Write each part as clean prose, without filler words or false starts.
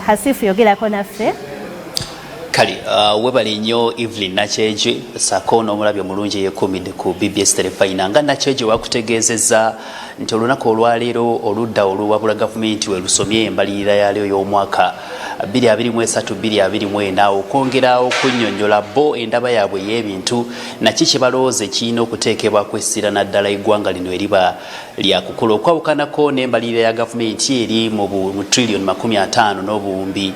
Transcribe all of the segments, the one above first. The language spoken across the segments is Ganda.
Hasifu, yogerako naffe. Kale webale nnyo, Evelyn Nakyejwe, saako n'omulabi omulungi eyekuumidde ku BBS Terefayina. Nga Nakyejwe wakutegeezezza nti olunaku olwaleero oludda oluwabula gavumenti we lusomye embalirira yalyo y'omwaka 2023-2024, okwongera okunnyonnyola bo endaba yaabwe y'ebintu naki kye balowooza ekirina okuteekebwako essira, naddala eggwanga lino eriba lyakukula. Okwawukanako n'embalirira ya gavumenti eri mu trillion 59,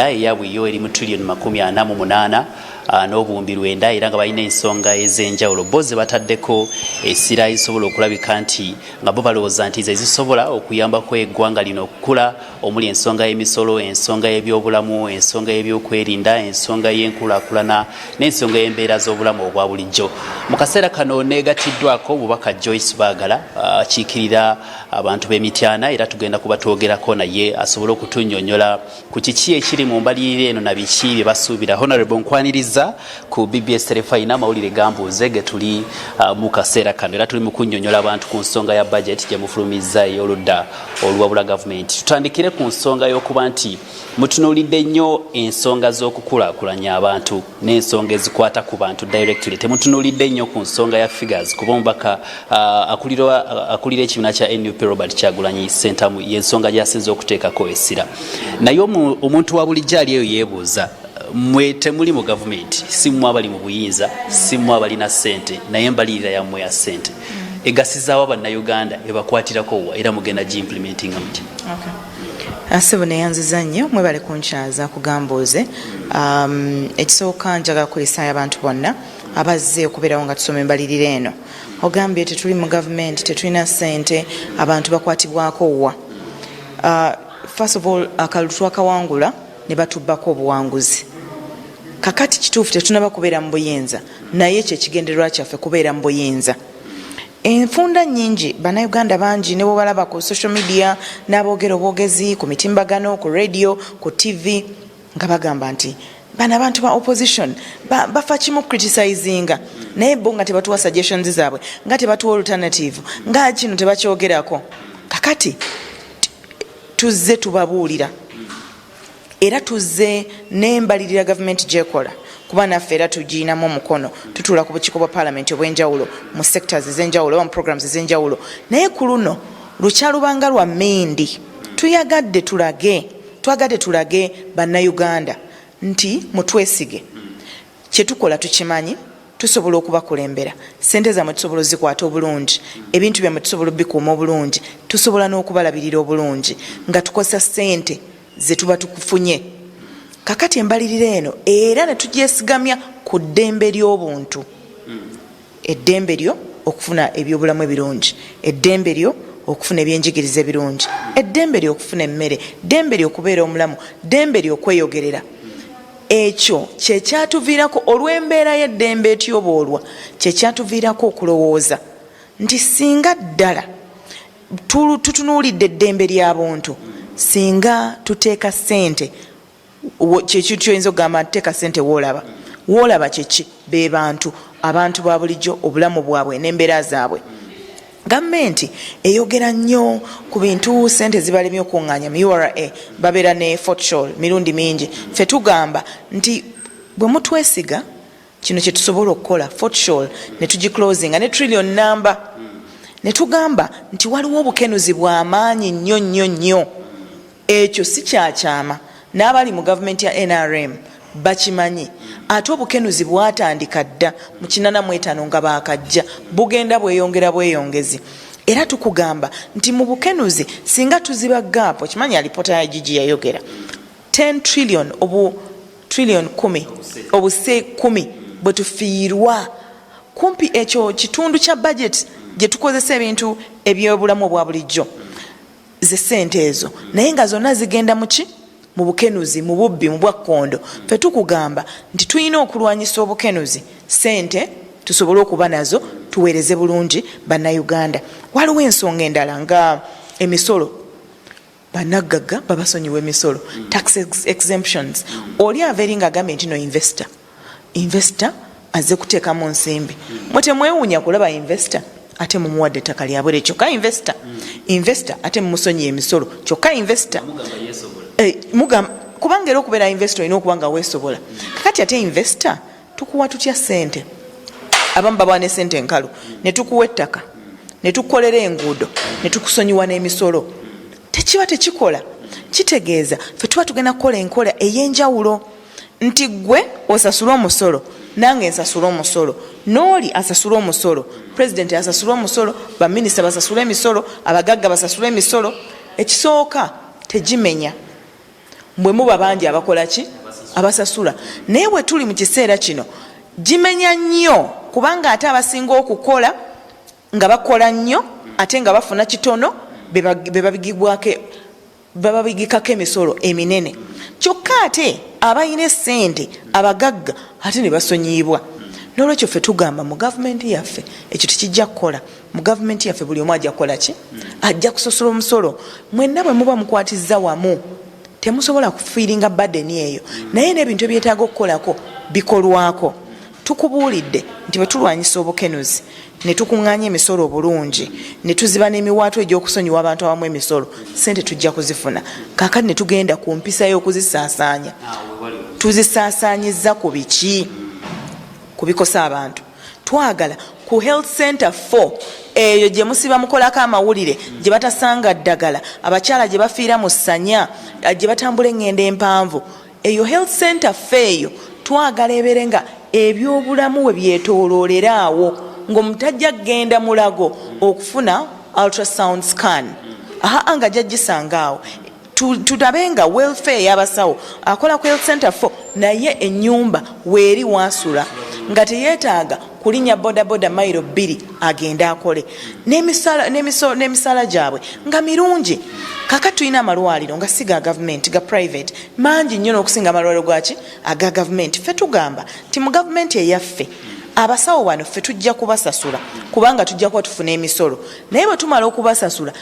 eyaabwe yo eri mu trillion 48.9, era nga balina ensonga ez'enjawulo bo ze bataddeko essira ezisobola okulabika nti nga bo balowooza nti ze zisobola okuyambako eggwanga lino okukula, omuli ensonga y'emisolo, ensonga y'ebyobulamu, ensonga y'ebyokwerinda, ensonga y'enkulaakulana n'ensonga y'embeera z'obulamu obwa bulijjo. Mu kaseera kano neegatiddwako omubaka Joyce Baagala, akiikirira abantu b'Emityana, era tugenda kuba twogerako naye asobole okutunnyonnyola ku kiki ekiri mu mbalirira eno na biki bye basuubira. Honorable, nkwaniriza ku BBS Terefayina, amawulire gambuuze ge tuli mu kaseera kano, era tuli mu kunnyonnyola abantu ku nsonga ya budget gye mufulumizza ey'oludda oluwabula gavumenti. Tutandikire ku nsonga y'okuba nti mutunuulidde nnyo ensonga z'okukulaakulanya abantu n'ensonga ezikwata ku bantu directly, temutunuulidde nnyo ku nsonga ya figures, kuba omubaka akulira ekibiina kya NUP, Robert Kyagulanyi Sentamu, y'ensonga gy'asinze okuteekako essira. Naye omuntu wa bulijjo ali eyo yeebuuza, mwe temuli mu gavumenti, si mmwe abali mu buyinza, si mmwe abalina ssente, naye embalirira yammwe ya ssente egasizaawo Bannayuganda, ebakwatirako wa, era mugenda giimplementinga mutya? Ssebo, neyanziza nnyo, mwebale kunkyaza kugambuuze. Ekisooka njagala kukulisaayo abantu bonna abazze okubeerawo nga tusoma embalirira eno. Ogambye tetuli mu gavumenti, tetulina ssente, abantu bakwatibwako wa? First of all, akalulu twakawangula ne batubbako obuwanguzi. Kakati kituufu tetunaba kubeera mu buyinza, naye kyekigendererwa kyaffe kubeera mu buyinza. Enfunda nnyingi, Bannayuganda bangi ne bwebalaba ku social media n'aboogera obwogezi ku mitimbagano, ku radio, ku TV, nga bagamba nti bano abantu ba opposition bafa kimu criticizinga, naye bo nga tebatuwa suggestions zaabwe, nga tebatuwa alternative, nga kino tebakyogerako. Kakati tuzze tubabuulira era tuzze n'embalirira gavumenti gyekola, kuba naffe era tugiinamu omukono, tutuula ku bukiiko bwa paalamenti obw'enjawulo mu sectors ez'enjawulo oba mu programs ez'enjawulo. Naye ku luno lukyalubanga lwa mmindi, tuyagadde tulage, twagadde tulage Bannayuganda nti mutwesige, kyetukola tukimanyi, tusobola okubakulembera, sente zammwe tusobola ozikwata obulungi, ebintu byammwe tusobola obikuuma obulungi, tusobola n'okubalabirira obulungi nga tukozesa sente zetuba tukufunye. Kakati embalirira eno era ne tugyesigamya ku ddembe ly'obuntu, eddembe lyo okufuna ebyobulamu ebirungi, eddembe lyo okufuna ebyenjigiriza ebirungi, eddembe lyo okufuna emmere, ddembe lyo okubeera omulamu, ddembe lyo okweyogerera. Ekyo kyekyatuviirako, olw'embeera y'eddembe etyoboolwa, kyekyatuviirako okulowooza nti singa ddala tutunuulidde eddembe lya buntu, singa tuteeka ssente, kyekintu kyoyinza okugamba nti teeka ssente woolaba. Woolaba kyeki? Be bantu, abantu ba bulijjo, obulamu bwabwe n'embeera zaabwe. Gavumenti eyogera nnyo ku bintu sente zibalemye okuŋŋaanya mu URA, babeera ne shortfall mirundi mingi. Ffe tugamba nti bwe mutwesiga, kino kye tusobola okukola, shortfall ne tugiclosinga ne trillion namba. Ne tugamba nti waliwo obukenuzi bw'amaanyi nnyo nnyo nnyo. Ekyo si kyakyama, n'abali mu gavumenti ya NRM bakimanyi. Ate obukenuzi bwatandika dda mu 85 nga bakajja, bugenda bweyongera bweyongezi. Era tukugamba nti mu bukenuzi singa tuziba gap, okimanyi alipoota ya IGG yayogera 10 trillion, obu trillion 10, obuse 10 bwe tufiirwa, kumpi ekyo kitundu kya budget gye tukozesa ebintu ebyobulamu obwa bulijjo, ze sente ezo, naye nga zonna zigenda muki? Mu bukenuzi, mu bubbi, mu bwakkondo. Ffe tukugamba nti tulina okulwanyisa obukenuzi, sente tusobole okuba nazo tuweereze bulungi Bannayuganda. Waliwo ensonga endala nga emisolo, bannagagga babasonyiwa emisolo, tax exemptions. Oli ava eri ngaagambye nti no investor, investor azze kuteekamu nsimbi. Mwe temwewuunya kulaba investor ate mumuwadde ettaka lyabwere, kyokka investor. Investor ate mumusonyiye emisolo, kyokka investor mugamba kubanga era okubeera investor olina okuba nga weesobola. Kakati ate investor tukuwa tutya sente? Abamu babawa ne sente enkalu, ne tukuwa ettaka, ne tukukolera enguudo, ne tukusonyiwa n'emisolo. Tekiba tekikola. Kitegeeza ffe tuba tugenda kukola enkola ey'enjawulo nti gwe osasule omusolo, nange nsasule omusolo, n'oli asasule omusolo, pulezidenti asasule omusolo, baminisita basasule emisolo, abagagga basasule emisolo. Ekisooka tegimenya bwe muba bangi abakola ki, abasasula. Naye bwe tuli mu kiseera kino gimenya nnyo, kubanga ate abasinga okukola nga bakola nnyo ate nga bafuna kitono be babigikako emisolo eminene, kyokka ate abalina essente abagagga ate ne basonyiyibwa. N'olwekyo ffe tugamba mu gavumenti yaffe ekyo tekijja kukola. Mu gavumenti yaffe buli omu ajja kukola ki, ajja kusasula omusolo. Mwenna bwe muba mukwatizza wamu temusobola kufiiringa burden eyo, naye n'ebintu ebyetaaga okukolako bikolwako. Tukubuulidde nti bwe tulwanyisa obukenuzi ne tukuŋŋaanya emisolo obulungi ne tuziba n'emiwaatwa egy'okusonyiwa abantu abamu emisolo, sente tujja kuzifuna. Kaakati ne tugenda ku mpisa y'okuzisaasaanya. Tuzisaasaanyiza ku biki? Ku bikosa abantu. Twagala ku health center 4 eyo gye musiba mukolako amawulire, gye batasanga ddagala, abakyala gye bafiira mu ssanya, gye batambula eŋŋendo empanvu, eyo health center 4 eyo twagala ebeere nga ebyobulamu we byetooloolera awo, ng'omutajja kugenda Mulago okufuna ultrasound scan, aa nga jajgisanga awo. Tulabe nga welfare y'abasawo akola ku health center 4 naye ennyumba weeri waasula, nga teyeetaaga kulinnya bodaboda mayiro 2 agende akole, n'emisaala gyabwe nga mirungi. Kaka tulina amalwaliro nga si ga gavumenti, ga private, mangi nnyo n'okusinga amalwaliro gaki aga gavumenti. Ffe tugamba nti mu gavumenti eyaffe abasawo bano ffe tujja kubasasula, kubanga tujja kuba tufuna emisolo, naye bwe tumala okubasasula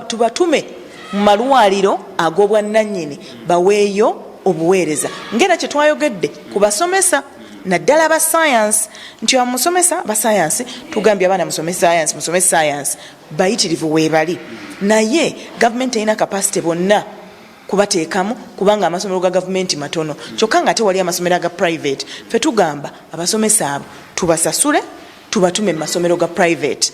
tubatume mu malwaliro ag'obwannannyini baweeyo obuweereza, ngera kye twayogedde ku basomesa, naddala ba science, nti amusomesa ba science tugambye abaana musome science, musome science, bayitirivu weebali, naye gavumenti erina capacity bonna kubateekamu, kubanga amasomero ga gavumenti matono, kyokka nga ate wali amasomero aga private. Ffe tugamba abasomesa abo tubasasule, tubatume mu masomero ga private.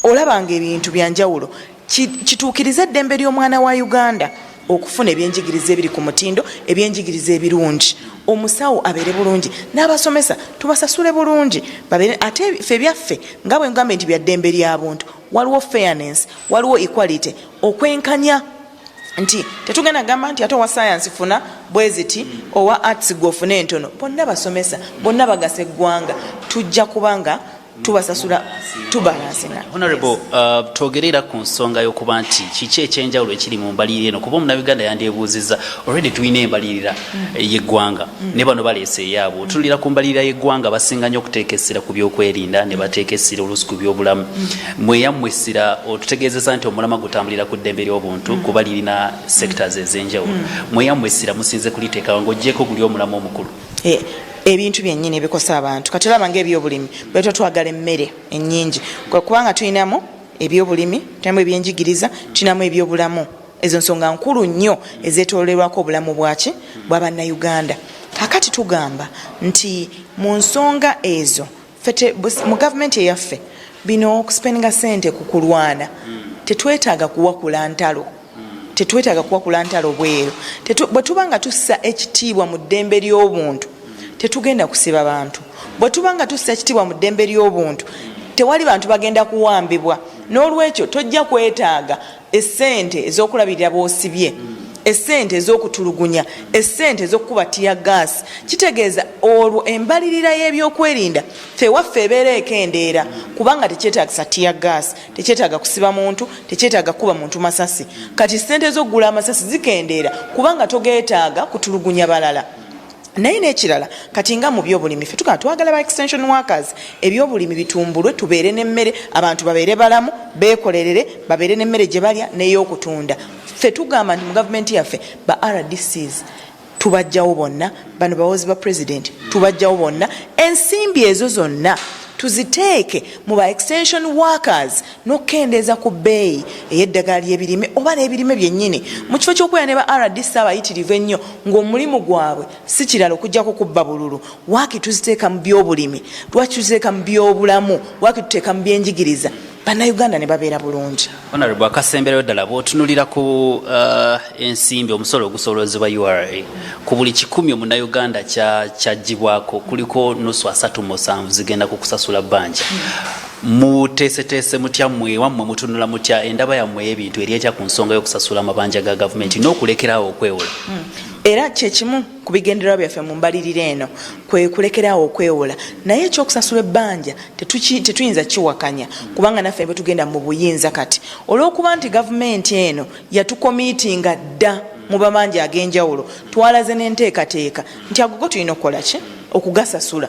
Olabanga ebintu byanjawulo kituukirize eddembe ly'omwana wa Uganda okufuna ebyenjigiriza ebiri ku mutindo, ebyenjigiriza ebirungi, omusawo abeere bulungi, n'abasomesa tubasasule bulungi babeere. Ate ffe byaffe nga bwe ngambye nti bya ddembe lya buntu, waliwo fairness, waliwo equality, okwenkanya, nti tetugenda gamba nti ate owa science funa bweziti, owa arts gwe ofuna entono. Bonna basomesa, bonna bagasa eggwanga, tujja kubanga tubasasula, tubalansinga. Honorable, twogere era ku nsonga y'okuba nti kiki ekyenjawulo ekiri mu mbalirira eno, kuba omunnayuganda yandyebuuzizza, already tulina embalirira y'eggwanga, ne bano baleese eyaabwe. Otulira ku mbalirira y'eggwanga, basinga nnyo okuteeka essira ku byokwerinda, ne bateeka essira oluusi ku byobulamu. Mweyammwe essira otutegeezeza nti omulama gutambulira ku ddembe ly'obuntu, kuba lirina sectors ez'enjawulo. Mweyammwe essira musinze kuliteekawo ng'oggyeko guli omulamu omukulu? Ebintu byennyini ebikosa abantu. Kati olaba ngaebyobulimi, bwetwa twagala emmere ennyingi, kubanga tulinamu ebyobulimi, tulinamu ebyenjigiriza, tulinamu ebyobulamu. Ezo nsonga nkulu nnyo ezeetoololerwako obulamu bwaki bwabannayuganda. Kakati tugamba nti mu nsonga ezo mu gavumenti eyaffe bino okusipendinga sente ku kulwana, tetwetaaga kuwakula ntalo, tetwetaaga kuwakula ntalo bweru. Bwe tuba nga tussa ekitiibwa mu ddembe ly'obuntu, tetugenda kusiba bantu. Bwe tuba nga tussa ekitiibwa mu ddembe ly'obuntu, tewali bantu bagenda kuwambibwa. N'olwekyo tojja kwetaaga essente ez'okulabirira b'osibye, essente ez'okutulugunya, essente ez'okukuba tear gas. Kitegeeza olwo embalirira y'ebyokwerinda ffe waffe ebeera ekendeera, kubanga tekyetagisa tear gas, tekyetaaga kusiba muntu, tekyetaaga kukuba muntu masasi. Kati sente ez'okugula amasasi zikendeera, kubanga togeetaaga kutulugunya balala. Naye n'ekirala, kati nga mu byobulimi, ffe tugamba twagala ba extension workers, ebyobulimi bitumbulwe, tubeere n'emmere, abantu babeere balamu, beekolerere, babeere n'emmere gye balya n'ey'okutunda. Ffe tugamba nti mu gavumenti yaffe ba RDCs tubajjawo bonna, bano bawozi ba president tubajjawo bonna, ensimbi ezo zonna Tuziteeke mu ba extension workers n'okukendeeza ku bbeeyi ey'eddagala ly'ebirime oba n'ebirime byennyini, mu kifo ky'okubeera ne ba RDC abayitirivu ennyo ng'omulimu gwabwe si kirala okuggyako kubba bululu. Waaki tuziteeka mu byobulimi, lwaki tuziteeka mu byobulamu, lwaki tuteeka mu byenjigiriza, Bannayuganda ne babeera bulungi. Honorable, akasemberayo ddala, bw'otunulira ku ensimbi, omusolo ogusolozebwa URA, ku buli 100 omunnayuganda kyaggyibwako, kuliko nusu 37 zigenda ku kusasula bbanja. Muteeseteese mutya mmwe wammwe? Mutunula mutya? Endaba yammwe y'ebintu eri etya ku nsonga y'okusasula amabanja ga gavumenti n'okulekerawo okwewola? Era kyekimu ku bigendererwa byaffe mu mbalirira eno, kwe kulekeraawo okwewola. Naye ekyokusasula ebbanja tetuyinza kiwakanya, kubanga naffe bwe tugenda mu buyinza kati, olw'okuba nti gavumenti eno yatucommittinga dda mu mabanja ag'enjawulo, twalaze n'enteekateeka nti agogo tulina okukola ki okugasasula,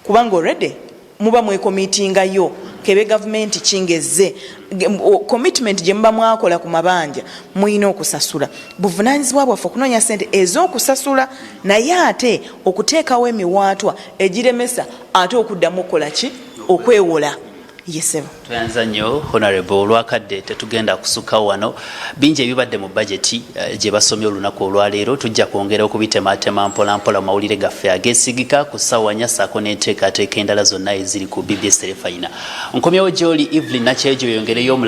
kubanga already muba mwecommittingayo. Kebe gavumenti kingezze commitment gye muba mwakola ku mabanja, muyina okusasula. Buvunanyizibwa bwaffe okunoonya sente ez'okusasula, naye ate okuteekawo emiwaatwa egiremesa ate okuddamu okukola ki? Okwewola. Yesebo. Tweyanza nnyo, Honorable, olwakadde. Tetugenda kusukkawo wano. Bingi ebibadde mu bajeti gye basomye olunaku olwaleero. Tujja kwongera okubitematema mpolampola mu mawulire gaffe ageesigika ku ssaawa 4, saako n'enteekateeka endala zonna eziri ku BBS Terefayina. Nkomyewo gy'oli, Evelyn Nakyejo, yongereyo omulala.